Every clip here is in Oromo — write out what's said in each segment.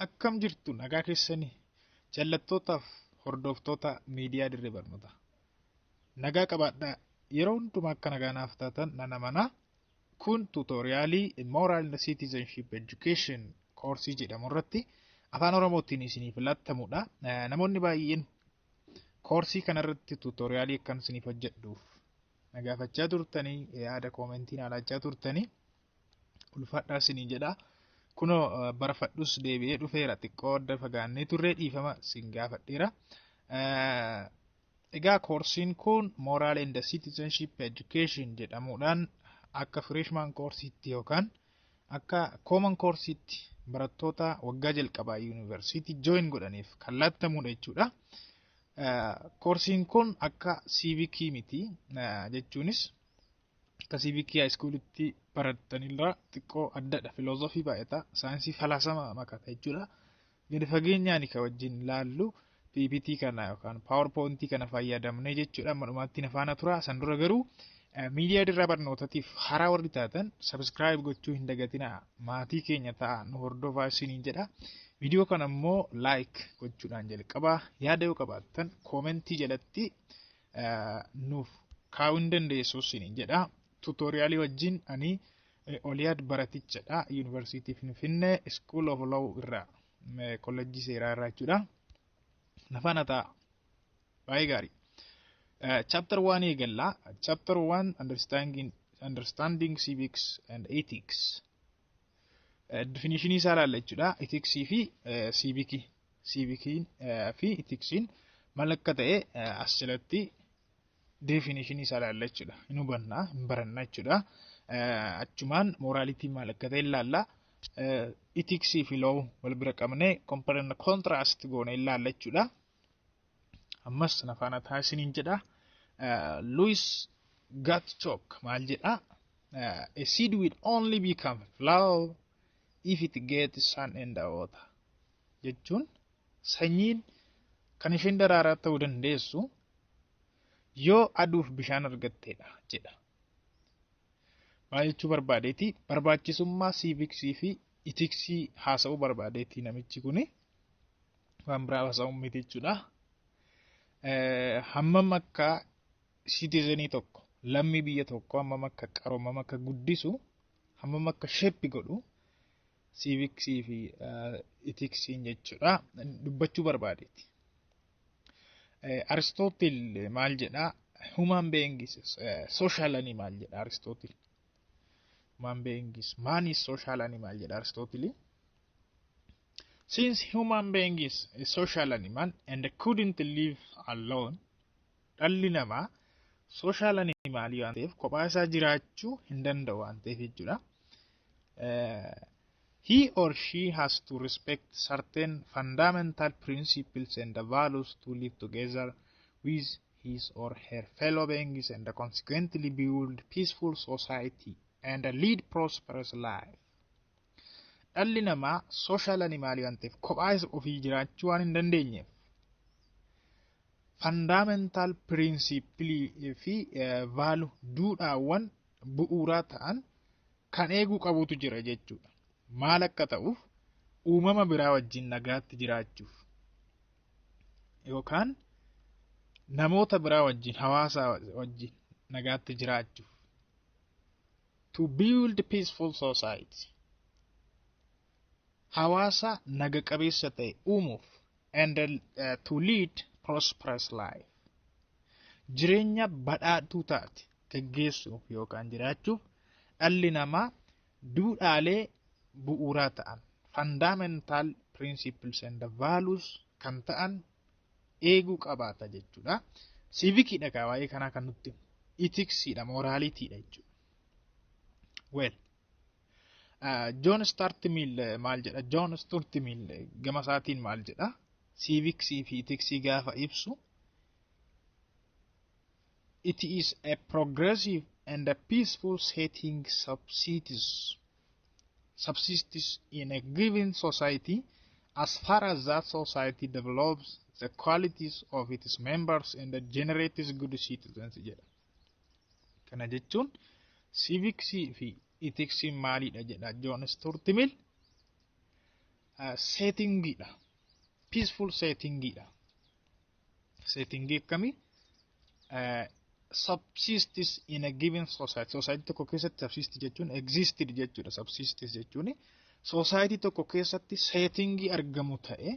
Akkam jirtu, nagaa keessanii, jallattootaaf hordoftoota miidiyaa Dirree Barnootaa? Nagaa qabaadhaa. Yeroo hundumaa akka nagaa naaf taatan nan amanaa. Kun tutorialii Moral and Citizenship Education koorsii jedhamu irratti afaan Oromootiin isiniif laattamudha. Namoonni baay'een koorsii kanarratti tutorialii akkan isiniif hojjedhuuf na gaafachaa turtanii, yaada commentii na laachaa turtanii, ulfaadhaa isinii jedha. Kunoo barfadhus deebi'ee dhufeera. Xiqqoo adda fagaannee turree, dhiifama sin gaafadheera. Egaa koorsiin kun Moral and Citizenship Education jedhamuudhaan akka freshman koorsiitti yookaan akka common koorsiitti barattoota waggaa jalqabaa yuunivarsiitii join godhaniif kan laattamudha jechuudha. Koorsiin kun akka civicii miti, jechuunis akka civicii high schoolitti barattanirraa xiqqoo addadha. Filoozofii baay'ata, saayinsii falaasama makata jechuudha. Gadi fageenyaan kan wajjin laallu PPT kana yookaan PowerPoint kana fayyadamnee jechuudha. Amma dhumaatti na faana tura. San dura garuu miidiyaa Dirraa Barnootatiif haaraa warri taatan subscribe gochuu hin dagatinaa. Maatii keenya ta'a, nu hordofaa isiniin jedha. Viidiyoo kana immoo like gochuudhaan jalqabaa. Yaada yoo qabaattan commentii jalatti nuuf kaa'uu hin dandeessu isiniin jedha. Tutorialii wajjin ani Oliyaad Baratichadha. Yuunivarsiitii Finfinnee, School of Law irraa, kolleejjii seeraa irraa jechuudha. Na faana ta'a. Baay'ee gaarii. Chapter 1 eegalla. Chapter 1, understanding civics and ethics. Definition isaa ilaalla jechuudha. Ethicsii fi civicii. Civiciin fi ethicsiin maal akka ta'e as jalatti definition isaa ilaalla jechuudha. Hin hubannaa, hin baranna jechuudha. Achumaan moralityn maal akka ta'e ilaalla. Ethicsii fi law wal bira qabnee compare and contrast goone ilaalla jechuudha. Ammas na faana ta'a isiniin jedha. Louis Gottschalk maal jedha? "A seed will only become flower if it gets sun and water." Jechuun sanyiin kan isheen daraaraa ta'uu dandeessu yoo aduuf bishaan argatteedha jedha. Maal jechuu barbaadeeti? Barbaachisummaa civicsii fi ethicsii haasa'uu barbaadeeti namichi kuni. Waan biraa haasa'uu miti jechuudha. Hammam akka citizenii tokko, lammii biyya tokko, hammam akka qaru, hammam akka guddisu, hammam akka shape godhu civicsii fi ethicsiin jechuudha dubbachuu barbaadeeti. Aristootil maal jedhaa? "Human being is social animal" jedha Aristootil. Human being is, man is social animal jedha Aristootil. Since human being is a social animal and couldn't live alone, dhalli namaa social animal waan ta'eef kophaa isaa jiraachuu hin danda'u waan ta'eef jechuudha. He or she has to respect certain fundamental principles and values to live together with his or her fellow beings and consequently build peaceful society and lead prosperous life. Dhalli namaa social animal waan ta'eef, kophaa ofii jiraachuu waan hin dandeenyeef, fundamental principle fi value, duudhaawwan bu'uuraa ta'an kan eeguu qabutu jira jechuudha. Maal akka ta'uuf? Uumama biraa wajjin nagaatti jiraachuuf yookaan namoota biraa wajjin, hawaasa wajjin nagaatti jiraachuuf, to build peaceful society, hawaasa naga qabeessa ta'e uumuuf, and to lead prosperous life, jireenya badhaadhuu taate geggeessuuf yookaan jiraachuuf, dhalli namaa duudhaalee bu'uuraa ta'an, fundamental principles and values kan ta'an eeguu qabaata jechuudha. Civiciidha kaa waa'ee kanaa kan nutti, ethicsiidha, moralitydha jechuudha. Well, John Stuart Mill maal jedha? John Stuart Mill gama isaatiin maal jedha? Civicsii fi ethicsii gaafa ibsu, "It is a progressive and a peaceful setting subsists in a given society as far as that society develops the qualities of its members and generates good citizens" jedha. Kana jechuun civicsii fi ethicsiin maalidha jedha John Stuart Mill. Settingiidha. Peaceful settingiidha. Settingii akkamii? Subsists in a given society. Society tokko keessatti, subsist jechuun existed jechuudha. Subsists jechuun society tokko keessatti settingii argamu ta'e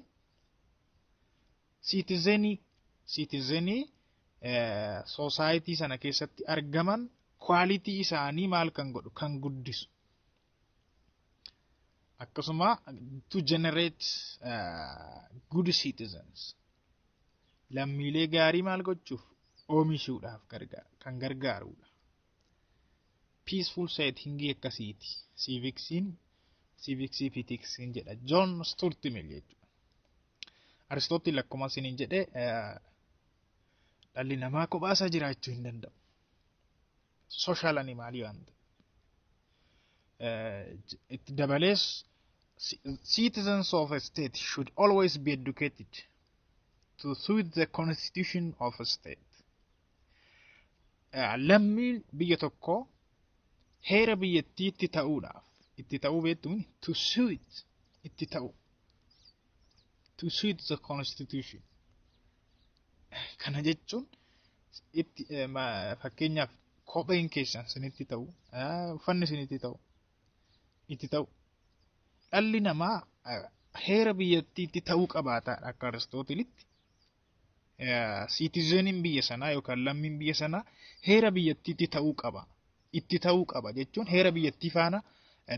citizenii society sana keessatti argaman quality isaanii maal kan godhu, kan guddisu. Akkasuma to generate good citizens, lammiilee gaarii maal gochuuf, oomishuudhaaf kan gargaarudha. Peaceful settingii akkasiiti. Civicsiin, civicsii fi ethicsiin jedha. John Stuart Mill jechuudha. Aristotle akkuma isiniin jedhe dhalli namaa kophaasaa jiraachuu hin danda'u. Social animalii waan ta'eef. Itti dabalees citizens of a state should always be educated to suit the constitution of a state. Lammiin biyya tokkoo heera biyyattiitti ta'uudhaaf, itti ta'uu beektuun, to suit, itti ta'u, to suit the constitution. Kana jechuun itti fakkeenyaaf kopheen keessan sinitti ta'u, uffanni sinitti ta'u, itti ta'u. Dhalli namaa heera biyyattiitti ta'uu qabaata akka Aristootelitti. Citizeniin biyya sanaa yookaan lammiin biyya sanaa heera biyyattiitti ta'uu qaba. Itti ta'uu qaba jechuun heera biyyattii faana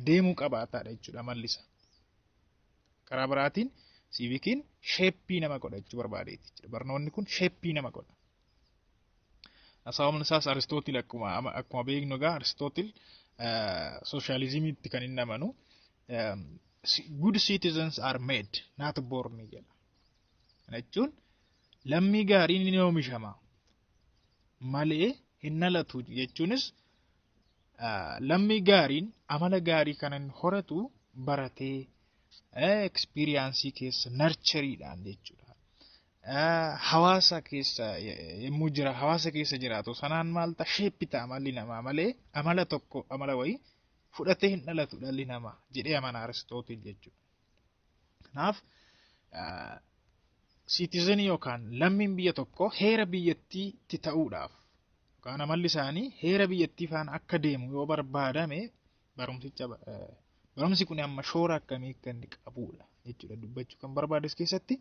deemuu qabaataadha jechuudha mallisa. Karaa biraatiin civiciin shapeii nama godha jechuu barbaadeeti jechuudha. Barnoonni kun shapeii nama godha. Sababni isaas Aristootil akkuma beeknu egaa Aristootil sooshaalizimiitti kan inni amanu, good citizens are made, not born jedha. Kana jechuun lammii gaariin ni oomishama malee hin dhalatu jechuunis lammii gaariin amala gaarii kan inni horatu baratee, experienceii keessa, nurtureiidhaan jechuudha. Hawaasa keessa yommuu jira, hawaasa keessa jiraatu sanaan maal ta'a, shape ta'a amalli namaa malee amala tokko, amala wayii fudhatee hin dhalatu dhalli namaa jedhee amana Aristootil jechuudha. Kanaaf citizenii yookaan lammiin biyya tokko heera biyyattiitti ta'uudhaaf yookaan amalli isaanii heera biyyattii faana akka deemu yoo barbaadame barumsicha, barumsi kun amma shoora akkamii akka inni qabudha jechuudha dubbachuu kan barbaades keessatti.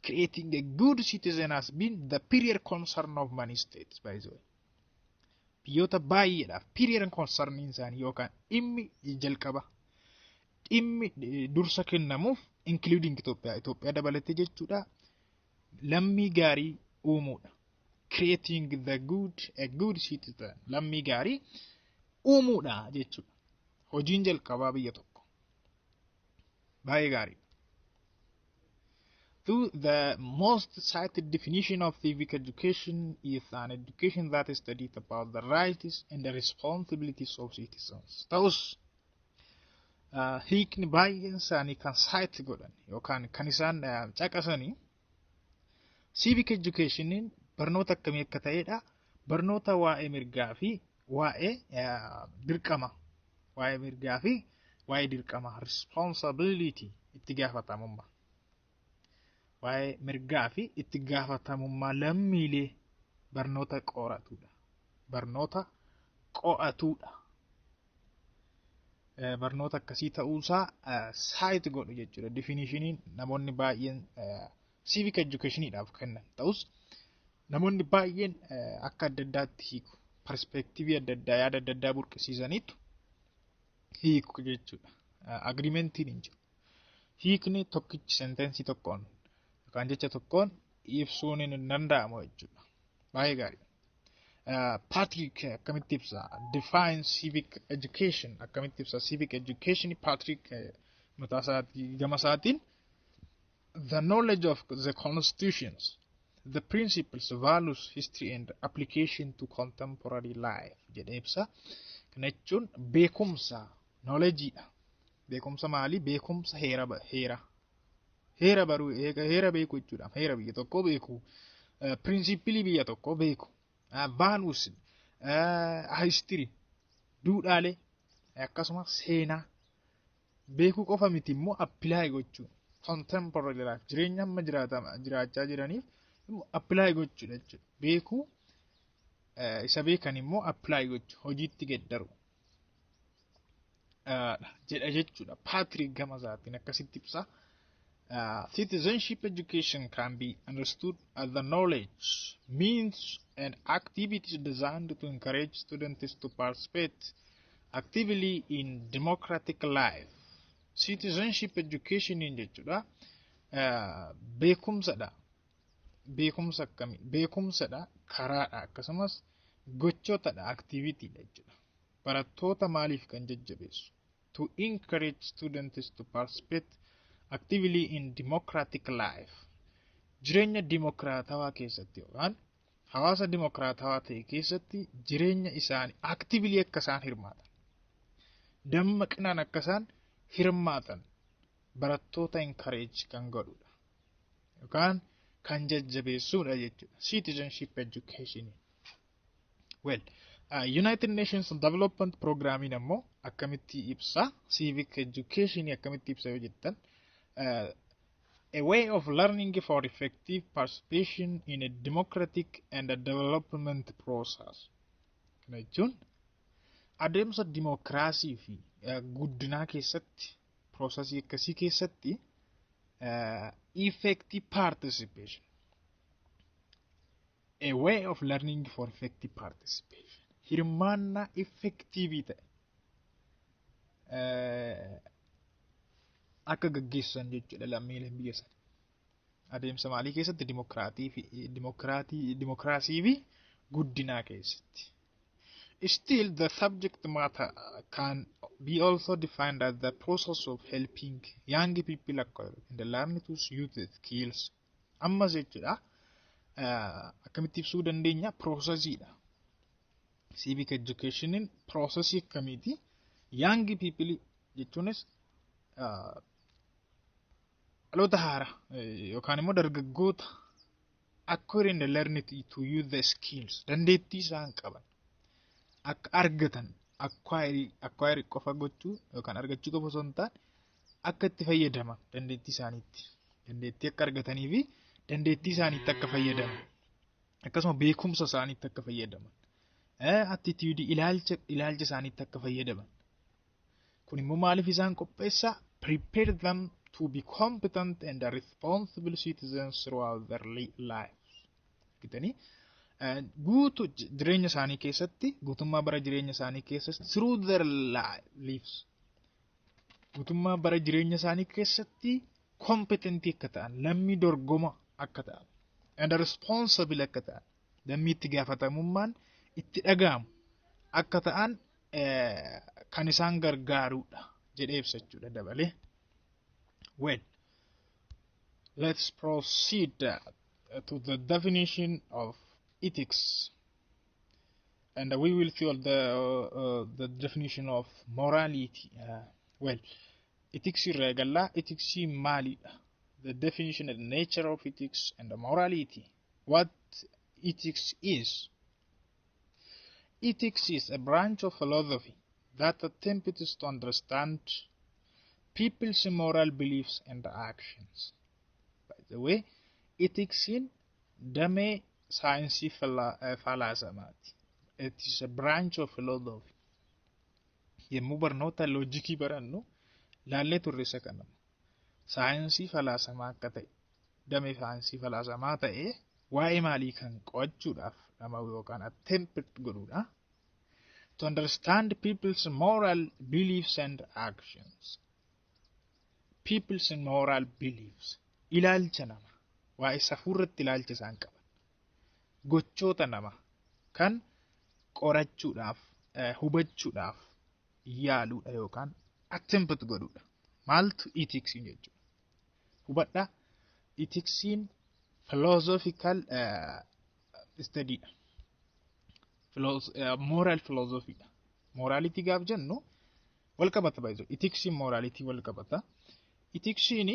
Creating a good citizen has been the prior concern of many states, by the way. Biyyoota baay'eedhaaf prior concern isaanii yookaan dhimmi jalqaba, dhimmi dursa kennamuuf, including Itoophiyaa, Itoophiyaa dabalatee jechuudha, lammii gaarii uumuudha. Creating the good a good citizen, lammii gaarii uumuudha jechuudha. Hojiin jalqabaa biyya tokko. Baay'ee gaarii. To the most cited definition of civic education is an education that studies about the rights and the responsibilities of citizens. Ta'us hiikni baay'een isaanii kan cite godhan yookaan kan isaan caqasanii civic educationiin barnoota akkamii akka ta'edha. Barnoota waa'ee mirgaa fi waa'ee dirqama, waa'ee mirgaa fi waa'ee dirqama, responsibility, itti gaafatamummaa. Waa'ee mirgaa fi itti gaafatamummaa lammiilee barnoota qoratudha. Barnoota qo'atudha. Barnoota akkasii ta'uusaa cite godhu jechuudha. Definitioniin namoonni baay'een civic educationiidhaaf kennan ta'us namoonni baay'een akka adda addaatti hiiku. Perspectiveii adda addaa, yaada adda addaa burqisiisaniitu hiiku jechuudha. Agreementiin hin jiru. Hiikni tokkichi sentenceii tokkoon yookaan jecha tokkoon ibsuun hin danda'amu jechuudha. Baay'ee gaarii. Patrick akkamitti ibsa? Define civic education akkamitti ibsa? Civic education Patrick mataa isaatii gama isaatiin the knowledge of the constitutions, the principles, values, history and application to contemporary life jedhee ibsa. Kana jechuun beekumsa, knowledgeidha. Beekumsa maalii? Beekumsa heera, heera. Heera baruu, heera beekuu jechuudha. Heera biyya tokkoo beekuu. Principleii biyya tokkoo beeku. Values, history, duudhaalee, akkasumas seenaa Beekuu qofa miti immoo, apply gochuu, contemporary life, jireenya amma jiraachaa jiraniif immoo apply gochuudha jechuudha. Beekuu, isa beekan immoo apply gochuu, hojiitti geddaru jedha jechuudha. Patrick gama isaatiin akkasitti ibsa. Citizenship education can be understood as the knowledge, means, and activities designed to encourage students to participate actively in democratic life. Citizenship education jechuudha. Beekumsadha. Beekumsa akkamii? Beekumsadha, karaadha, akkasumas gochootadha, activityidha jechuudha. Barattoota maaliif kan jajjabeessu? To encourage students to participate actively in democratic life. Jireenya dimokiraatawaa keessatti yookaan hawaasa dimokiraatawaa ta'e keessatti jireenya isaanii actively akka isaan hirmaatan, dammaqinaan akka isaan hirmaatan barattoota encourage kan godhudha. Yookaan kan jajjabeessudha jechuudha. Citizenship education. Well, United Nations Development Programmiin ammoo akkamitti ibsa? Civic education akkamitti ibsa yoo jettan, a way of learning for effective participation in a democratic and a development process. Kana jechuun adeemsa dimokiraasii fi guddinaa keessatti, processii akkasii keessatti effective participation. A way of learning for effective participation. Hirmaannaa effective ta'e akka gaggeessan jechuudha lammiileen biyya sana. Adeemsa maalii keessatti? Dimokiraatii fi dimokiraasii fi guddinaa keessatti. Still, the subject matter can be also defined as the process of helping young people acquire and learn to use the skills. Ammas jechuudha, akkamitti ibsuu dandeenya? Processiidha. Civic educationiin processii akkamiiti? Young people jechuunis dhaloota haaraa yookaan immoo dargaggoota acquire and learn to use the skills, dandeettii isaan qaban akka argatan, acquire qofa gochuu yookaan argachuu qofa osoo hin taane, akka itti fayyadaman dandeettii isaaniitti, dandeettii akka argatanii fi dandeettii isaaniitti akka fayyadaman, akkasuma beekumsa isaaniitti akka fayyadaman, attitude, ilaalcha isaaniitti akka fayyadaman. Kun immoo maaliif isaan qopheessa? Prepare them to be competent and responsible citizens throughout their lives. Argitanii, guutuu jireenya isaanii keessatti, guutummaa bara jireenya isaanii keessatti, through their lives, guutummaa bara jireenya isaanii keessatti competentii akka ta'an, lammii dorgoma akka ta'an, and responsible akka ta'an, lammii itti gaafatamummaan itti dhaga'amu akka ta'an kan isaan gargaarudha jedhee ibsa jechuudha dabalee. Well, let's proceed to the definition of ethics, and we will see the definition of morality. Well, ethics irraa eegallaa. Ethics maalidha? The definition and nature of ethics and the morality. What ethics is? Ethics is a branch of philosophy that attempts to understand people's moral beliefs and actions. By the way, ethicsiin damee saayinsii falaasamaati. It is a branch of philosophy. Yommuu barnoota loojikii barannu laallee turre isa kana. Saayinsii falaasamaa akka ta'e, damee saayinsii falaasamaa ta'ee waa'ee maalii kan qo'achuudhaaf nama yookaan attempt godhudha? To understand people's moral beliefs and actions. People's moral beliefs. Ilaalcha nama. Waa'ee safuurratti ilaalcha isaan qaban. Gochoota nama kan qorachuudhaaf, hubachuudhaaf yaaluudha yookaan attempt godhuudha. Maaltu ethics jechuudha? Hubadhaa, ethicsiin philosophical studyidha. Moral philosophyidha. Morality gaaf jennu wal qabata baay'ee. Ethicsiin morality wal qabata. Ethicsiin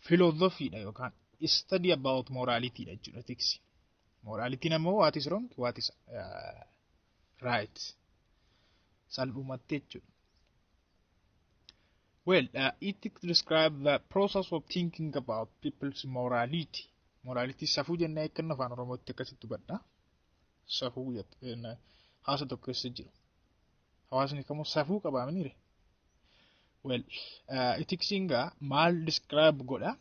philosophyidha yookaan study about morality dha jechuudha ethicsiin. Moralityn ammoo what is wrong, what is right. Salphumatti jechuudha. Well, ethics describe the process of thinking about people's morality. Morality, safuu jennee eeggannu afaan Oromootti akkasitti hubadha. Safuu hawaasa tokko keessa jiru. Hawaasni kamuu safuu qabaa miniire. Well, ethics gaa maal describe godha?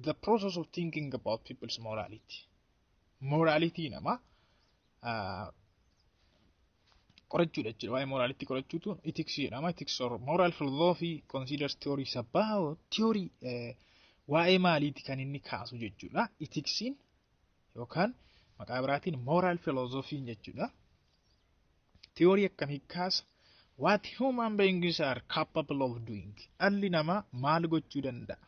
The process of thinking about people's morality. Morality namaa qorachuudha jechuudha. Waa'ee morality qorachuutu ethics jedhama. Ethics or moral philosophy considers theories about theory waa'ee maaliiti kan inni kaasu jechuudha. Ethicsiin yookaan maqaa biraatiin moral philosophy jechuudha. Theory akkamii kaasa? What human beings are capable of doing. Dhalli namaa maal gochuu danda'a?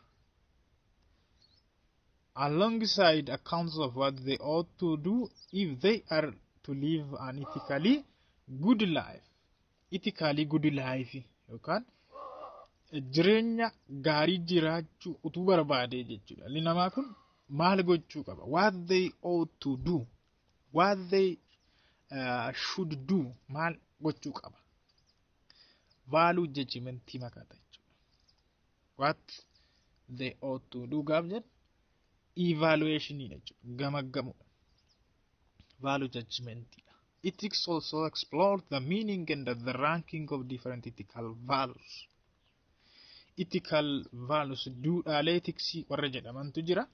Alongside accounts of what they ought to do if they are to live an ethically good life. Ethically good life yookaan jireenya gaarii jiraachuu utuu barbaade jechuudha. Dhalli namaa kun maal gochuu qaba? What they ought to do. What they should do, maal gochuu qaba? Value judgmentii makaata jechuudha. What they ought to do gaaf jedhu evaluationii jechuudha. Gamaggamudha. Value judgmentiidha. Ethics also explore the meaning and the ranking of different ethical values. Ethical values, duudhaalee ethicsii warra jedhamantu jira.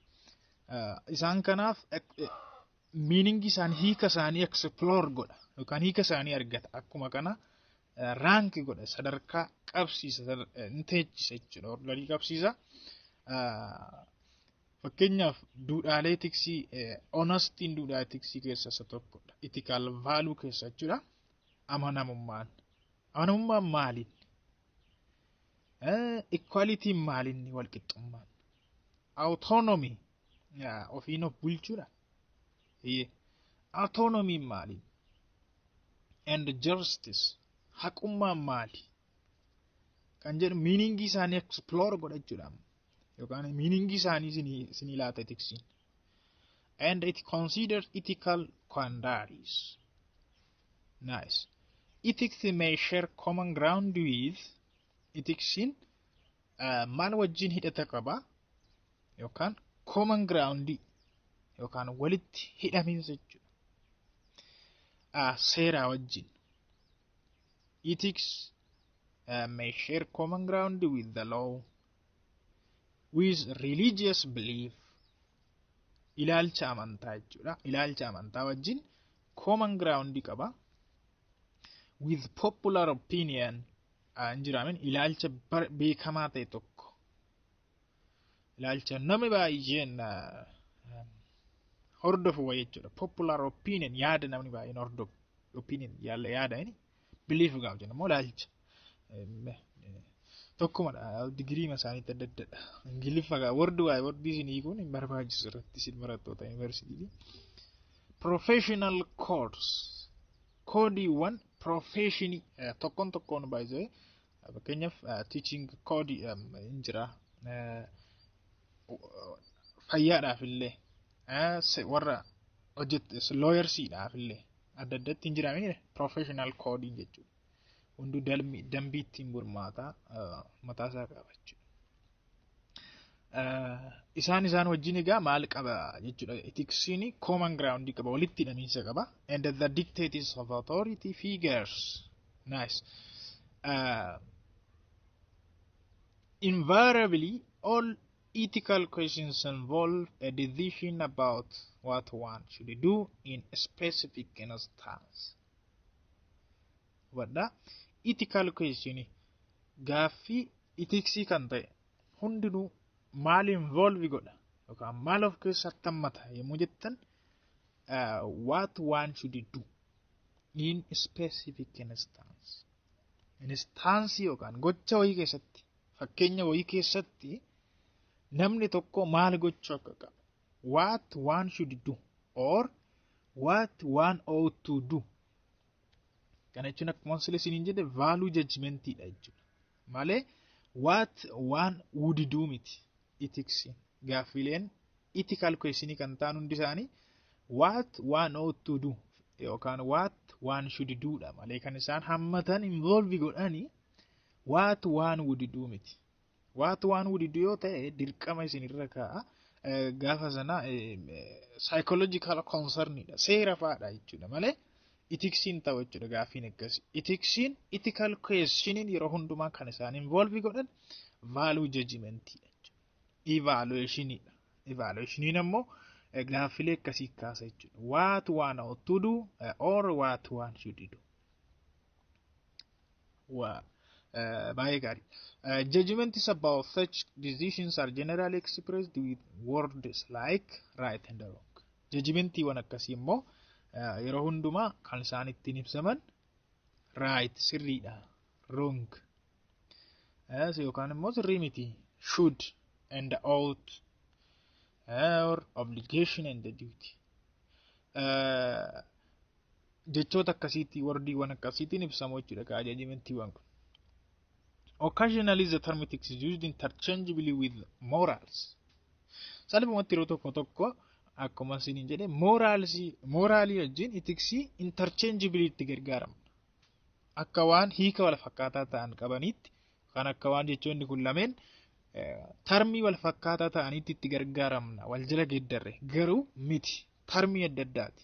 Isaan kanaaf meaning isaanii, hiika isaanii explore godha yookaan hiika isaanii argata. Akkuma kana rank godha, sadarkaa qabsiisa, ni teechisa jechuudha. Orderii qabsiisa. Fakkeenyaaf, duudhaalee ethicsii, honestyn duudhaa ethicsii keessaa isa tokkodha. Ethical value keessa jechuudha. Amanamummaan. Amanamummaan maaliin? Equalityn maalinni, walqixxummaan? Autonomy, ofiin of bulchuudha. Autonomyn maali? And justice, haqummaan maali? Kan jedhu meaningii isaanii explore godha jechuudha. Yookaan meaningii isaanii isinii laata ethicsiin. And it considers ethical quandaries. Nice. Ethics may share common ground with, ethicsiin maal wajjin hidhata qaba? Yookaan common ground yookaan walitti hidhamiinsa jechuudha. Seeraa wajjin. Ethics may share common ground with the law, with religious belief, ilaalcha amantaa jechuudha. Ilaalcha amantaa wajjin common ground qaba. With popular opinion hin jiraamin, ilaalcha beekamaa ta'e tokko. Ilaalcha namni baay'een hordofu wayii jechuudha. Popular opinion, yaada namni baay'een hordofu. Opinion yaada inni belief gaaf jennu immoo ilaalcha. Tokkumadha, digirii isaaniitti adda addadha. Ingiliffa gaa wordii waa'ee wordii isin hiikuun hin barbaachisu irratti isin barattoota yuunivarsiitii. Professional codes, koodiiwwan professionii tokkoon tokkoon baay'ee, fakkeenyaaf teaching code hin jira. Fayyaadhaaf illee, warra hojjet lawyersiidhaaf illee adda addatti hin jiraamini professional coding jechuudha. Hunduu dambii ittiin bulmaataa mataasaa qaba jechuudha. Isaan wajjin egaa maal qaba jechuudha? Ethicsiin common ground qaba, walitti hidhamiinsa qaba. And the dictates of authority figures. Nice. Invariably, all ethical questions involve a decision about what one should do in a specific instance. Hubadhaa, ethical question, gaaffii ethicsii kan ta'e hundinuu maal involve godha yookaan maal of keessatti hammata yommuu jettan, what one should do in specific instance. Instance yookaan gocha wayii keessatti, fakkeenya wayii keessatti namni tokko maal gochuu akka qabu. What one should do or what one ought to do. Kana jechuun akkuma sila isiniin jedhe value judgmentiidha jechuudha. Malee what one would do miti ethics. Gaaffileen ethical questionii kan ta'an hundi isaanii what one ought to do yookaan what one should do dha malee kan isaan hammatan, involve godhanii, what one would do miti. What one would do yoo ta'e dirqama isinirra kaa'a. Gaafa sana psychological concernidha. Seera fa'aadha jechuudha malee ethicsiin ta'u jechuudha gaaffiin akkasii. Ethicsiin, ethical questioniin yeroo hundumaa kan isaan involve godhan value judgmentidha jechuudha. Evaluationidha. Evaluationiin ammoo gaaffilee akkasii kaasa jechuudha. What one ought to do or what one should do. Waa baay'ee gaarii. Judgments about such decisions are generally expressed with words like right and wrong. Judgmentiiwwan akkasii immoo yeroo hundumaa kan isaan ittiin ibsaman right, sirriidha, wrong yookaan immoo sirrii miti, should and ought or obligation and duty. Jechoota akkasiitti, wordiiwwan akkasiitiin ibsamu jechuudha kaa judgmentiiwwan kun. Occasionally, the term ethics is used interchangeably with morals. Salphumatti yeroo tokko tokko, akkuma isiniin jedhe, moralsii, moralii wajjin ethicsii interchangeably itti gargaaramna. Akka waan hiika wal fakkaataa ta'an qabaniitti, kan akka waan jechoonni kun lameen termii wal fakkaataa ta'aniitti itti gargaaramna, wal jala geeddarre, garuu miti, termii adda addaati.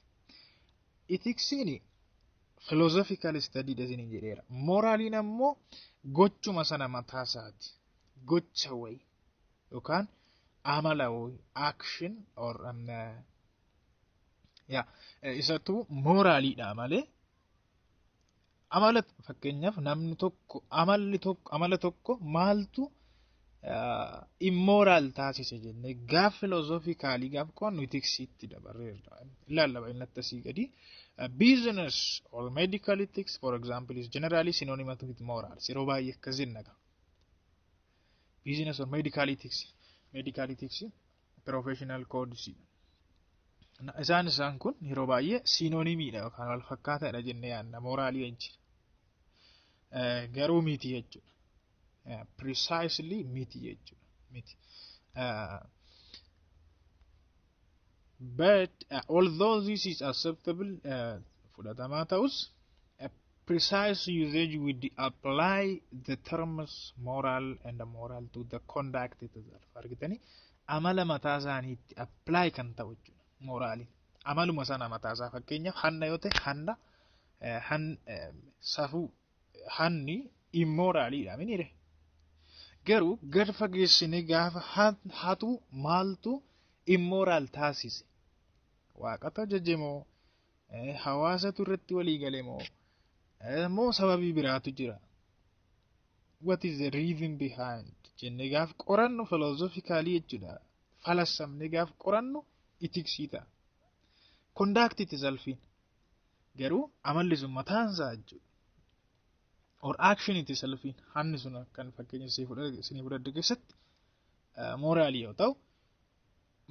Ethicsiin philosophical study dha isiniin jedheera. Moraliin ammoo gochuma sana mataa isaati. Gocha wayi yookaan amala wayi, action or yaa isatu moraliidha malee amala, fakkeenyaaf namni tokko amalli tokko, amala tokko maaltu immoral taasise jennee gaaf philosophically gaaf qo'annu ethicsiitti dabarreerra. Ilaalla inni asii gadi. Business or medical ethics, for example, is generally synonymous with morals. Yeroo baay'ee akkas jenna. Business or medical ethics. Medical ethics professional codes. Isaan kun yeroo baay'ee synonymiidha yookaan wal fakkaataadha jennee yaadna moralii wajjin. Garuu miti jechuudha. Precisely miti jechuudha. Miti. But although this is acceptable, fudhatamaa ta'us, a precise usage would apply the terms moral and moral to the conduct itself. Argitanii, amala mataa isaaniitti apply kan ta'u jechuudha. Moraliin amaluma sana mataa isaa, fakkeenyaaf hanna yoo ta'e, hanna safuu, hanni immoraliidha minire. Garuu gad fageessinee gaafa hatu maaltu immoral taasise? Waaqatu ajaje moo, hawaasatu irratti walii gale moo sababii biraatu jira? What is the reason behind jennee gaaf qorannu philosophically jechuudha. Falassamnee gaaf qorannu ethicsii ta'a. Conduct itselfiin garuu amalli sun mataan isaa jechuudha. Or action itselfiin, hanni sun kan fakkeenya isinii fudhadhe keessatti moralii yoo ta'u,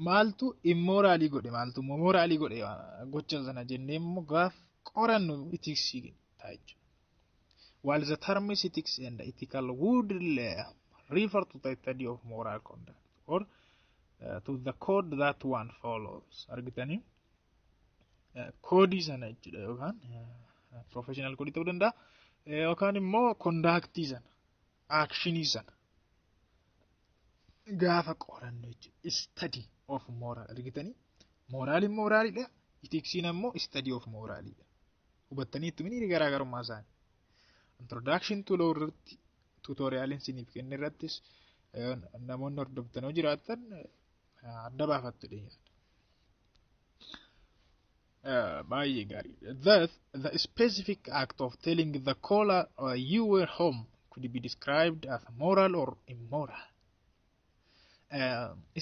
maaltu immoralii godhe, maaltu immoo moralii godhe gocha sana jennee immoo gaaf qorannu ethicsii ta'a jechuudha. While the term ethics and ethical would refer to the study of moral conduct or to the code that one follows. Argitanii, codeii sana jechuudha, yookaan professional codeii ta'uu danda'a yookaan immoo conductii sana, actionii sana gaafa qorannu jechuudha. Study of moral, argitanii, moraliin moraliidha, ethicsiin ammoo study of moraliidha. Hubattanii itti mini garaagarummaa isaanii? Introduction to law irratti tutorialiin isiniif kenne irrattis namoonni hordoftan yoo jiraatan adda baafattu dhiyaata. Baay'ee gaarii. Thus, the specific act of telling the caller you were home could be described as moral or immoral.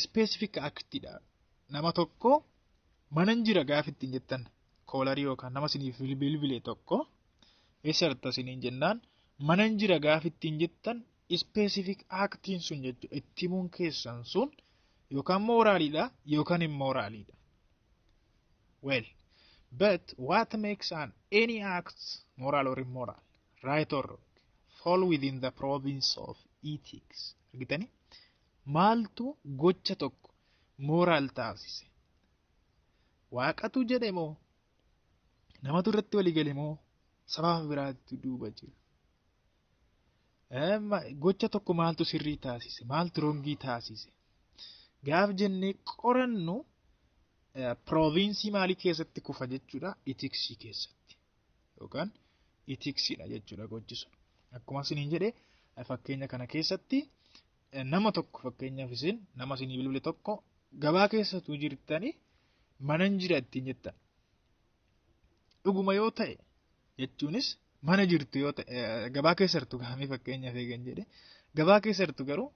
Specific actidha. Nama tokko manan jira gaaf ittiin jettan, callerii yookaan nama isiniif bilbile tokko eessa jirta isiniin jennaan manan jira gaaf ittiin jettan, specific actiin sun jechuudha. Itti himuun keessan sun yookaan moraliidha yookaan immoraliidha. Well, but what makes an any act moral or immoral, right or wrong, fall within the province of ethics? Argitanii? Maaltu gocha tokko moral taasise? Waaqatu jedhe moo? Namatu irratti walii gale moo? Sababa biraatti duuba jira? Gocha tokko maaltu sirrii taasise, maaltu wrongii taasise gaaf jennee qorannu, provinceii maalii keessatti kufa jechuudha? Ethicsii keessatti yookaan ethicsiidha jechuudha gochi sun. Akkuma isiniin jedhe, fakkeenya kana keessatti nama tokko, fakkeenyaaf isin nama isinii bilbile tokko gabaa keessattuu jirtanii manan jira ittiin jettan. Dhuguma yoo ta'e, jechuunis mana jirtu yoo ta'e, gabaa keessa jirtu gaamii fakkeenyaaf eegan jedhe, gabaa keessa jirtu garuu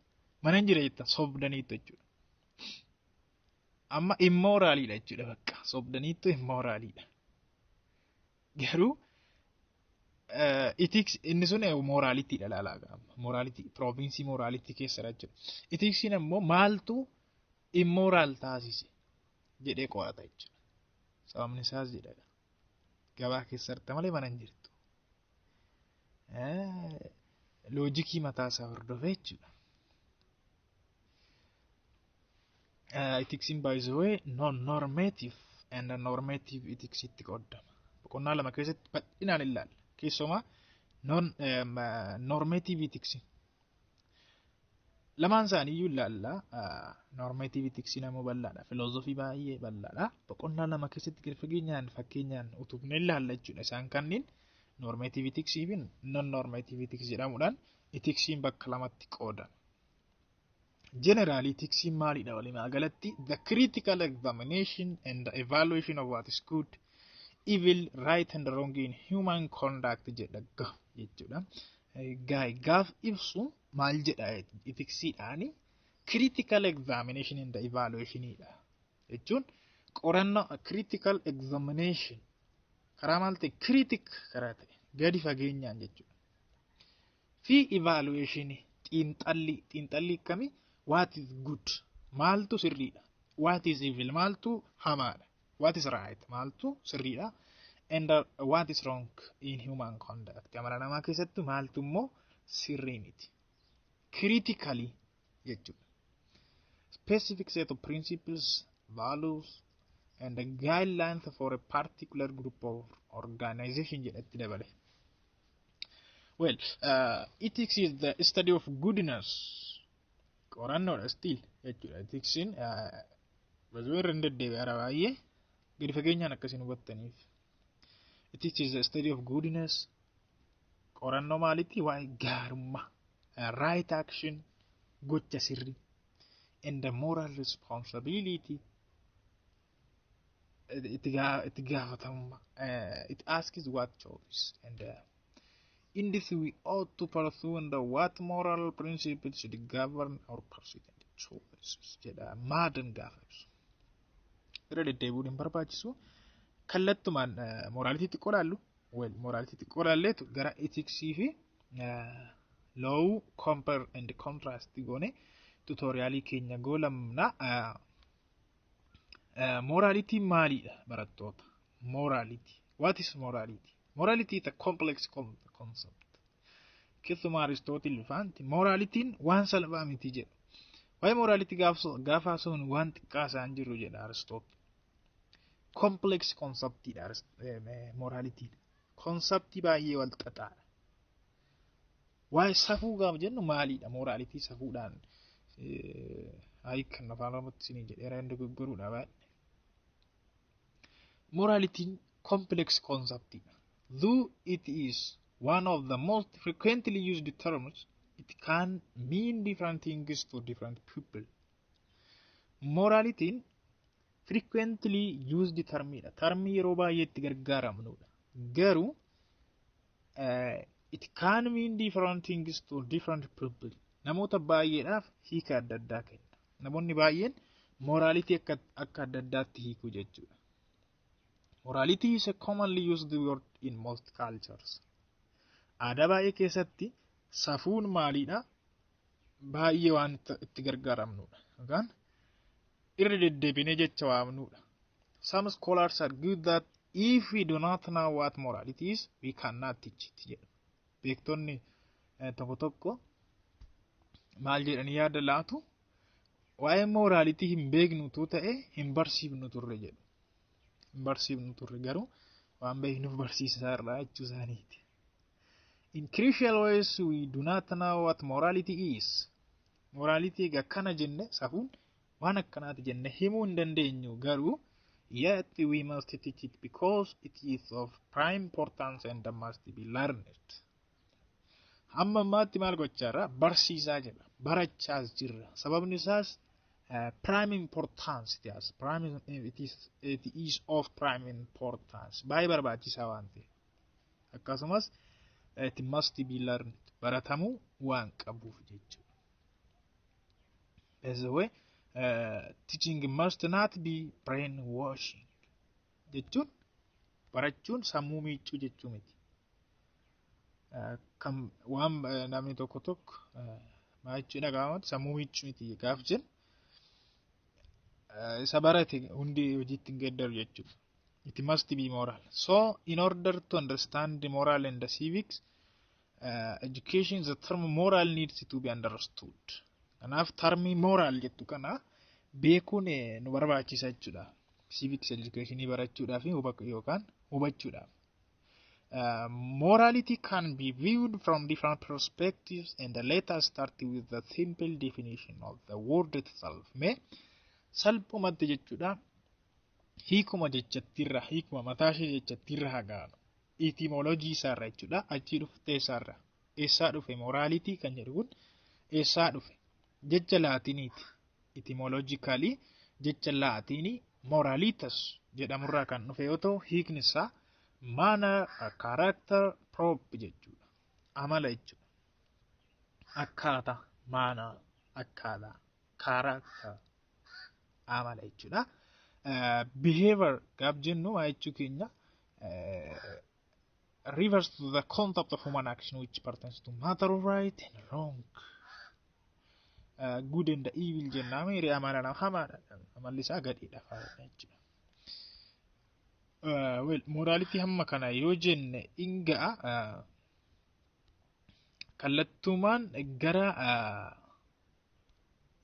manan jira jettan, sobdaniitu jechuudha. Amma immoraliidha jechuudha, bakka sobdaniitu immoraliidha. Garuu ethics inni sun moralityidha laalaa, morality provinceii morality keessadha jechuudha. Ethicsiin ammoo maaltu immoral taasise jedhee qo'ata jechuudha. Sababni isaas jedha, gabaa keessa jirta malee mana hin jirtu. Logicii mataa isaa hordofee jechuudha. Ethicsiin, by the way, non normative and normative ethicsitti qoodama. Boqonnaa lama keessatti bal'inaan ilaalla. Keessumaa non normative ethics. Lamaan isaanii iyyuu ilaalla. Normative ethics namoo bal'aadha. Filoozofii baay'ee bal'aadha. Boqonnaa lama keessatti gadi fageenyaan fakkeenyaan utubnee ilaalla jechuudha. Isaan kanneen normative ethics fi non normative ethics jedhamuudhaan ethicsiin bakka lamatti qoodama. Generally, ethicsiin maalidha walumaa galatti? The critical examination and the evaluation of what is good, evil, right and wrong in human conduct jedha jechuudha. Gaaf ibsu maal jedha ethicsiidhaani? Critical examination and the evaluationidha. Jechuun qorannoo critical examination karaa maal ta'e, critic karaa ta'e gadi fageenyaan jechuudha. Fi evaluation, xiinxalli, xiinxalli akkamii? What is good, maaltu sirriidha, what is evil, maaltu hamaadha, what is right, maaltu sirriidha, and what is wrong in human conduct, amala namaa keessatti maaltu immoo sirrii miti, critically jechuudha. Specific set of principles, values and the guidelines for a particular group of organization jedhatti dabale. Well, ethics is the study of goodness. Qorannoodha still jechuudha. Ethicsiin basuu irra hin deddeebi'aara baay'ee gadi fageenyaan akkasiin hubattaniif. Ethics is the study of goodness. Qorannoo maalitti? Waa'ee gaarummaa. Right action, gocha sirrii. And the moral responsibility, itti gaafatamummaa. It asks what choice and in this we ought to pursue and what moral principles should govern our pursuit and choices jedha Madden gaafa ibsu. Irra deddeebi'uun hin barbaachisu. Kallattumaan morality xiqqoo laallu. Well, morality xiqqoo laalleetu gara ethicsii fi law compare and contrast goone tutorialii keenya goolamna. Morality maalidha, barattoota? Morality. What is morality? Morality is a complex concept. Keessumaa Aristootil faanti moralityn waan salphaa miti jedhu. Waa'ee morality gaafa haasofnu waan xiqqaa isaan jiru jedha Aristootil. Complex conceptidha moralityn. Conceptii baay'ee wal xaxaadha. Waa'ee safuu gaafa jennu maalidha? Morality safuudhaan kan afaan Oromootti isinii jedheera, hin dogoggoruudha baay'ee. Moralityn complex conceptidha. Though it is one of the most frequently used terms, it can mean different things to different people. Moralityn frequently used termidha. Termii yeroo baay'ee itti gargaaramnudha. Garuu it can mean different things to different people. Namoota baay'eedhaaf hiika adda addaa kenna. Namoonni baay'een morality akka adda addaatti hiiku jechuudha. Morality is a commonly used word in most cultures. Aadaa baay'ee keessatti safuun maalidha? Baay'ee waan itti gargaaramnudha. Yookaan irra deddeebinee jecha waamnudha. Some scholars argue that if we do not know what morality is, we cannot teach it jedhu. Beektonni tokko tokko maal jedhanii yaada laatu? Waa'ee morality hin beeknutu ta'e hin barsiifnu turre jedhu. Hin barsiifnu turre, garuu waan beeknuuf barsiisaa irraa jechuu isaaniiti. In crucial ways, we do not know what morality is. Morality egaa kana jenne, safuun waan akkanaati jenne himuu hin dandeenyu, garuu yet we must teach it because it is of prime importance and must be learned. Hamma ammaatti maal gochaarra? Barsiisaa jirra, barachaas jirra. Sababni isaas prime importance it has. Prime, it is of prime importance. Baay'ee barbaachisaa waan ta'eef. Akkasumas it must be learned. Baratamuu waan qabuuf jechuudha. By the way, teaching must not be brainwashing jechuun barachuun sammuu miicuu jechuu miti. Kan waan namni tokko tokko maal jechuudha gaafamatu, sammuu miicuu miti gaaf jennu, isa barate hundi hojiitti hin geeddaru jechuudha. It must be moral. So, in order to understand the moral and the civics education, the term moral needs to be understood. Kanaaf termii moral jettu kana beekuun nu barbaachisa jechuudha. Civics education barachuudhaaf yookaan hubachuudhaaf. Morality can be viewed from different perspectives, and let us start with the simple definition of the word itself. Mee salphumatti jechuudha, hiikuma jechattiirra, hiikuma mataa ishee jechattiirra hagaanu. Etymology isaarra jechuudha, achii dhuftee isaarra. Eessaa dhufe morality kan jedhu kun? Eessaa dhufe? Jecha Laatiniiti. Etymologically jecha Laatinii moralitas jedhamurraa kan dhufe yoo ta'u, hiikni isaa manner, character, prop jechuudha. Amala jechuudha. Akkaataa, manner, akkaataa, character, amala jechuudha. Behavior gaaf jennu maa jechuu keenya? Refers to the concept of human action which pertains to matter of right and wrong. Good and evil jennaa miiri, amala nama hamaadha. Amalli isaa gadhiidha fa'aadha jechuudha. Well, morality hamma kana yoo jenne inga'a. Kallattumaan gara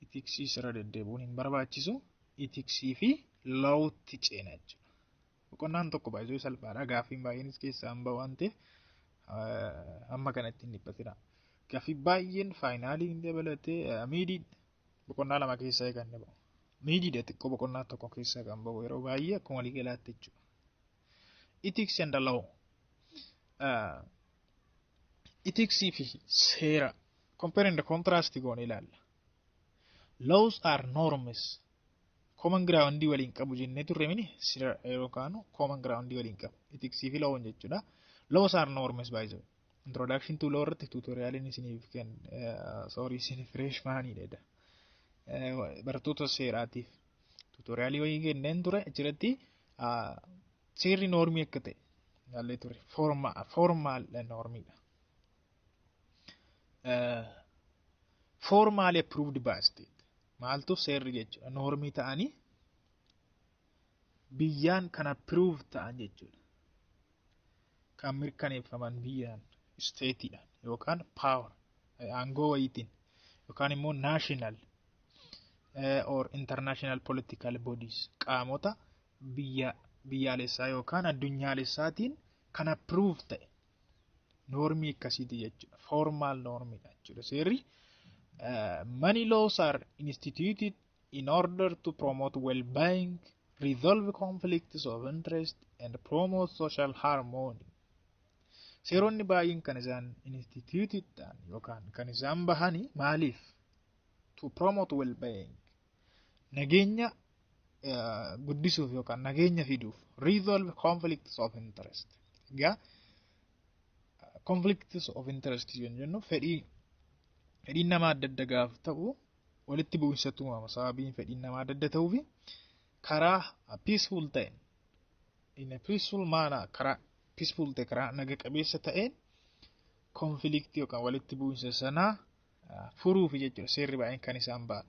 ethicsii irra deddeebi'uun hin barbaachisu. Ethicsii fi lawutti ceena jechuudha. Boqonnaan tokko baay'ee salphaadha. Gaaffiin baay'eenis keessaa hin bahu waan ta'eef hamma kanatti hin dhiphatina. Gaaffii baay'een finalii hin dabalatee midii boqonnaa lama keessaa kan inni bahu. Midiidha xiqqoo boqonnaa tokko keessaa kan bahu yeroo baay'ee akkuma waliigalaatti jechuudha. Ethics and the law. Ethicsii fi seera compare and contrast goone ilaalla. Laws are norms. Common ground waliin qabu jennee turre mini, seera yeroo kaanu common ground waliin qabu. Ethicsii fi law jechuudha. Laws are norms, by the way. Introduction to law irratti tutorialiin isiniif kenn, sorry, isiniif freshmanidha. Barattoota seeraatiif tutorialii wayii kenneen ture, achirratti seerri normii akka ta'e ilaallee ture. Formal normiidha. Formally approved by state. Maaltu seerri jechuudha? Normii ta'anii biyyaan kan approve ta'an jechuudha. Kan mirkaneeffaman biyyaan, stateiidhaan yookaan power aangoo wayiitiin yookaan immoo national or international political bodies, qaamota biyya biyyaalessaa yookaan addunyaalessaatiin kan approve ta'e normii akkasiiti jechuudha. Formal normiidha jechuudha. Seerri many laws are instituted in order to promote well-being, resolve conflicts of interest and promote social harmony. Seeronni baay'een kan isaan instituted ta'an yookaan kan isaan bahanii maaliif? To promote well-being. Nageenya guddisuuf yookaan nageenya fiduuf. Resolve conflicts of interest. Egaa conflicts of interest jennu fedhiin namaa adda adda gaaf ta'u walitti bu'insatu uumama. Sababiin fedhiin namaa adda adda ta'uufi karaa peaceful ta'een, in a peaceful manner, karaa peaceful ta'e, karaa naga qabeessa ta'een conflict yookaan walitti bu'insa sanaa furuufi jechuudha seerri baay'een kan isaan ba'an.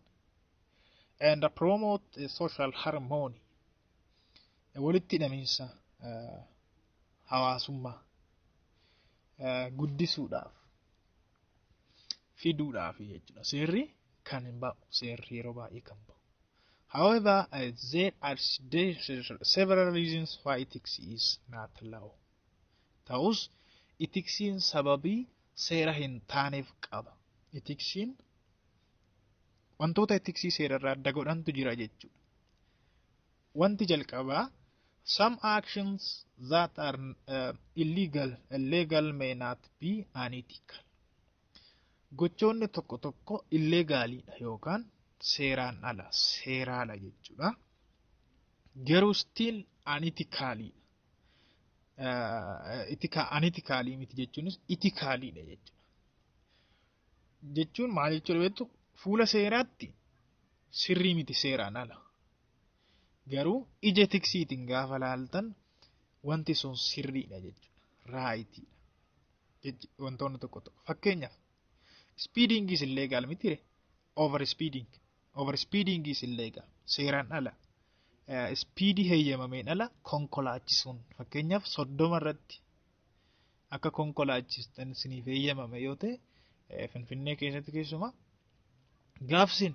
And promote social harmony. Walitti hidhamiinsa hawaasummaa guddisuudhaaf, fiduudhaaf jechuudha. Seerri kan hin ba'u, seerri yeroo baay'ee kan ba'u. However, there are several reasons why ethics is not law. Ta'us ethicsiin sababii seera hin taaneef qaba. Ethicsiin wantoota ethicsii seerarraa adda godhantu jira jechuudha. Wanti jalqabaa, some actions that are illegal may not be unethical. Gochoonni tokko tokko illegaliidha yookaan seeraan ala, seeraala jechuudha. Garuu still unethicalidha. Unethicalii miti jechuunis ethicaliidha jechuudha. Jechuun maal jechuudha beektu? Fuula seeraatti sirrii miti, seeraan ala. Garuu ija ethicsiitiin gaafa laaltan wanti sun sirriidha jechuudha. Rightiidha. Wantoonni tokko tokko. Fakkeenyaaf, speeding is illegal miti? Over speeding. Over speeding is illegal. Seeraan ala. Speedii heeyyamameen ala konkolaachisuun, fakkeenyaaf 30 irratti akka konkolaachistan isiniif heeyyamame yoo ta'e, Finfinnee keessatti keessumaa, gaafsin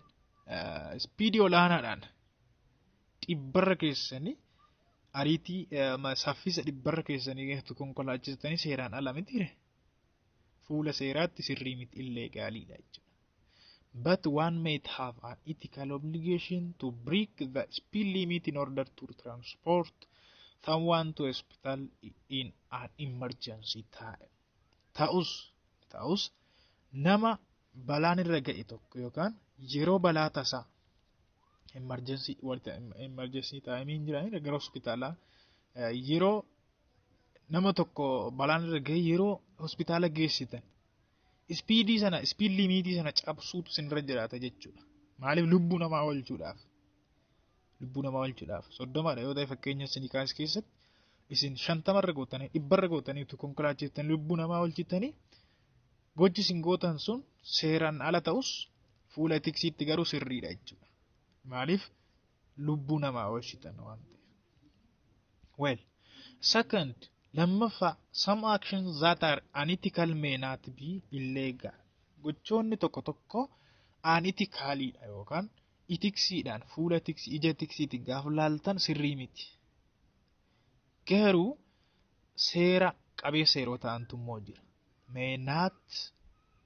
speedii olaanaadhaan 100rra keessanii, ariitii saffisa 100rra keessanii geessu konkolaachistanii, seeraan ala miti? Fuula seeraatti sirrii miti, illegaliidha jechuudha. But one may have an ethical obligation to break the speed limit in order to transport someone to hospital in an emergency time. Ta'us nama balaan irra ga'e tokko yookaan yeroo balaa tasaa emergency time hin jirani, gara hospitaalaa yeroo nama tokko balaan irra ga'e yeroo hospitaala geessitan, speedii sana, speed limitii sana cabsuutu sinirra jiraata jechuudha. Maaliif? Lubbuu namaa oolchuudhaaf. Lubbuu namaa oolchuudhaaf. 30dha yoo ta'e, fakkeenya isin kaas keessatti isin 50rra gootanii, 100rra gootanii utuu konkolaachiftanii lubbuu namaa oolchitanii, gochi isin gootan sun seeraan ala ta'us fuula ethicsiitti garuu sirriidha jechuudha. Maaliif? Lubbuu namaa oolchitan waan ta'eef. Well, second, lammaffaa, some actions that are unethical may not be illegal. Gochoonni tokko tokko unethicalidha yookaan ethicsiidhaan, fuula ethicsii, ija ethicsiitiin gaafa laaltan sirrii miti. Garuu seera qabeessa yeroo ta'antu immoo jira. May not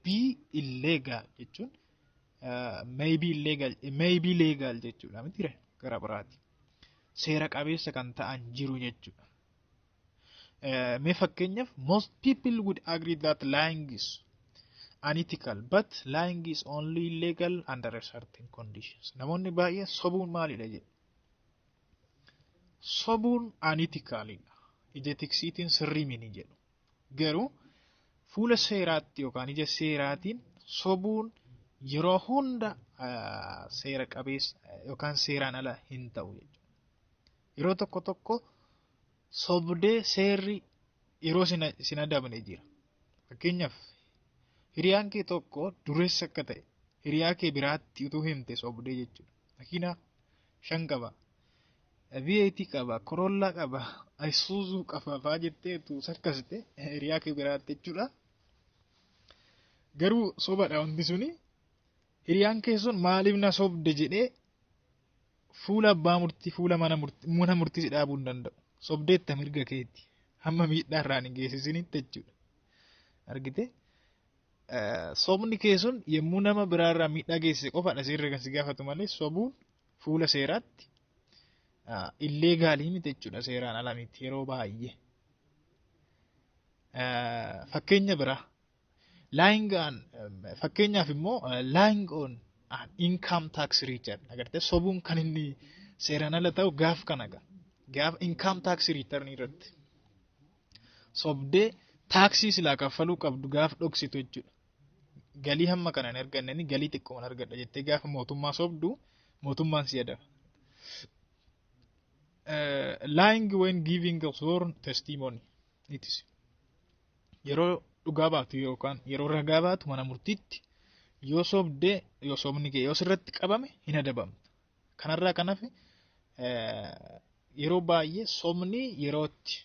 be illegal jechuun may be illegal, may be legal jechuudha miti gara biraati. Seera qabeessa kan ta'an jiru jechuudha. Mee fakkeenyaaf, most people would agree that lying is unethical, but lying is only illegal under a certain conditions. Namoonni baay'een sobuun maalidha jedhu. Sobuun unethicalidha. Ija ethicsiitiin sirrii miti jedhu. Garuu fuula seeraatti yookaan ija seeraatiin sobuun yeroo hunda seera qabeessa yookaan seeraan ala hin ta'u jechuudha. Yeroo tokko tokko sobdee seerri yeroo sin adabne jira. Fakkeenyaaf, hiriyaan kee tokko dureessa akka ta'e hiriyaa kee biraatti utuu himte sobdee jechuudha. Makiinaa shan qaba, V8 qaba, Corolla qaba, Isuzu qaba fa'aa jettee utuu sakkasite hiriyaa kee biraatti jechuudha. Garuu sobadha wanti suni. Hiriyaan kee sun maaliif na sobde jedhee fuula abbaa murtii, fuula mana murtii si dhaabuu hin danda'u. Sobdeetta, mirga keeti. Hamma miidhaa irraan hin geessisinitti jechuudha. Argite? Sobni kee sun yommuu nama biraarraa miidhaa geessise qofaadha seerri kan si gaafatu malee sobuun fuula seeraatti illegalii miti jechuudha, seeraan ala miti yeroo baay'ee. Fakkeenya biraa, lying on, fakkeenyaaf immoo, lying on an income tax return, agartee, sobuun kan inni seeraan ala ta'u gaaf kana gaaf income tax return irratti sobdee taaksii silaa kaffaluu qabdu gaaf dhoksitu jechuudha. Galii hamma kana hin arganneni, galii xiqqoo argadha jettee gaafa mootummaa sobdu, mootummaan si adaba. Lying when giving a sworn testimony, it is yeroo dhugaa baatu yookaan yeroo ragaa baatu mana murtiitti yoo sobdee, yoo sobni kee yoo sirratti qabame, hin adabamta. Kanarraa kan hafe yeroo baay'ee sobni yerootti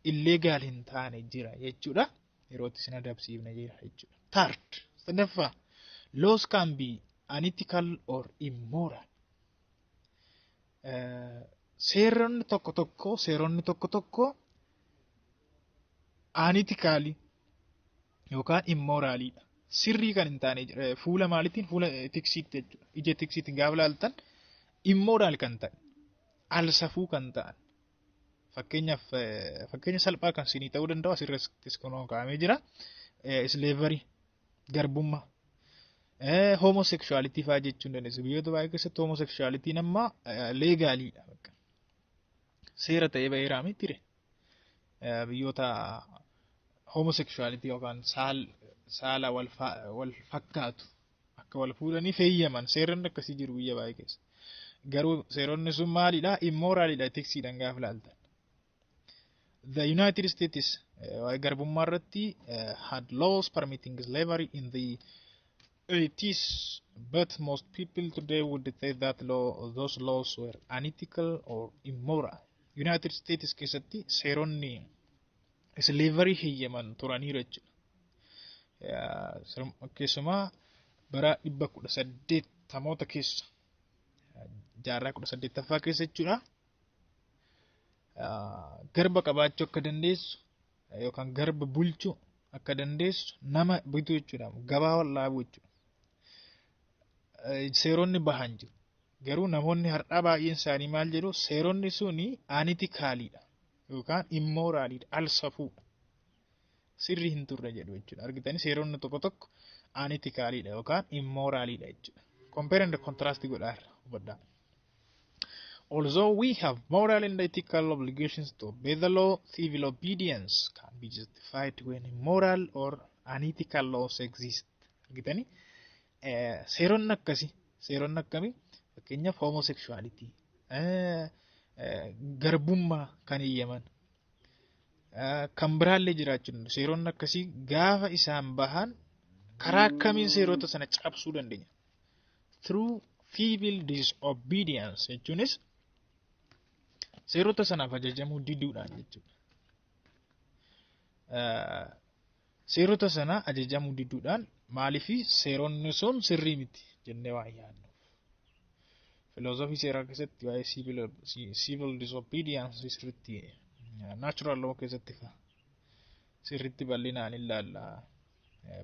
illegal hin taane jira jechuudha. Yerootti sin adabsiifne jira jechuudha. Third, sadaffaa, laws can be unethical or immoral. Seeronni tokko tokko Unethical yookaan immoraliidha. Sirrii kan hin taane fuula maaliitiin? Fuula ethicsiitti jechuudha. Ija ethicsiitiin gaafa ilaaltan immoral kan ta'e, alsafuu kan ta'an. Fakkeenyaaf, fakkeenya salphaa kan sinii ta'uu danda'u asirrattis kunoo kaa'amee jira. Slavery, garbummaa. Homosexuality fa'aa jechuun dandeessu. Biyyoota baay'ee keessatti homosexualityn amma legaliidha. Seera ta'ee baheeraa miti. Biyyoota homosexuality yookaan saala wal fakkaatu akka wal fuudhanii feeyyaman seeronni akkasii jiru biyya baay'ee keessa. Garuu seeronni sun maalidha? Immoralidha ethicsiidhaan gaafa ilaaltan. The United States garbummaa irratti had laws permitting slavery in the 80s, but most people today would say that those laws were unethical or immoral. United States keessatti seeronni slavery heeyyaman turaniiru jechuudha. Keessumaa bara 1880moota keessa, jaarraa 18ffaa keessa jechuudha. Garba qabaachuu akka dandeessu yookaan garba bulchuu akka dandeessu, nama bituu jechuudha. Gabaa wal jechuudha. Seeronni bahan jiru. Garuu namoonni har'aa baay'een isaanii maal jedhu? Seeronni suni unethicaliidha yookaan immoraliidha, alsafuudha. Sirrii hin turre jedhu jechuudha. Argitanii, seeronni tokko tokko unethicaliidha yookaan immoraliidha jechuudha. Compare and contrast godhaa irra hubadhaa. Although we have moral and ethical obligations to obey the law, civil obedience can be justified when immoral or unethical laws exist. Argitanii, seeronni akkasii, seeronni akkamii? Fakkeenyaaf homosexuality, garbummaa kan eeyyaman kan biraallee jiraachuu danda'u. Seeronni akkasii gaafa isaan bahan karaa akkamiin seerota sana cabsuu dandeenya? Through civil disobedience jechuunis seerota sanaaf ajajamuu diduudhaan jechuudha. Seerota sana ajajamuu diduudhaan. Maaliifi? Seeronni sun sirrii miti jennee waan yaadnuuf. Filoozofii seeraa keessatti waa'ee civil disobedience sirriitti, natural law keessatti sirriitti bal'inaan ilaalla.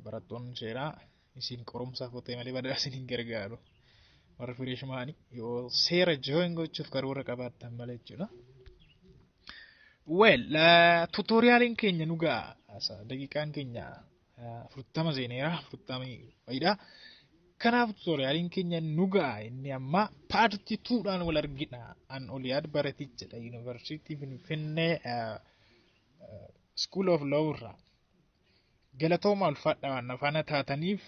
Barattoonni seeraa isin qorumsaaf otee malee badaa isin hin gargaaru. Warra freshmanii yoo seera join gochuuf karoora qabaattan malee jechuudha. Well, tutorialiin keenya nu ga'a. Daqiiqaan keenya 40 seeneera, 40 wayiidha. Kanaaf tutorialiin keenya nu ga'a. Inni amma part twodhaan wal argina. An Oliyaad Baratichadha. Yuunivarsiitii Finfinnee, School of Law irraa. Galatooma, ulfaadha waan afaana taataniif.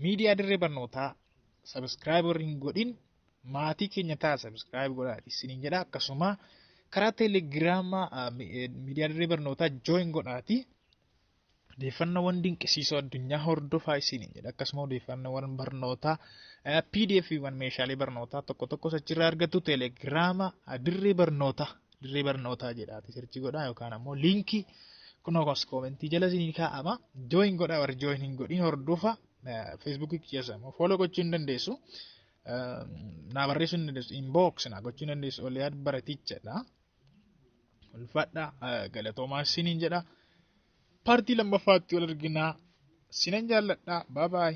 Miidiyaa dirree barnootaa subscribe warri hin godhin maatii keenya ta'a, subscribe godhaa isiniin jedha. Akkasuma karaa teelegiraamaa miidiyaa dirree barnootaa join godhaati. Odeeffannoowwan dinqisiisoo addunyaa hordofaa isiniin jedha. Akkasuma odeeffannoowwan barnootaa, PDFiiwwan, meeshaalee barnootaa tokko tokko achirraa argattu. Teelegiraama dirree barnootaa jedhaati search godhaa yookaan ammoo linkii kunoo as commentii jala isinii kaa'ama. Join godhaa, warri join hin godhin hordofa. Feesbuukii keessa immoo follow gochuu hin dandeessu. Naa barreessuu hin dandeessu. Inbox naa gochuu hin dandeessu. Oliyaad Baratichadha. Ulfaadha, galatoomaa isiniin jedha. Partii lammaffaatti wal arginaa. Sinan jaalladha. Bye bye.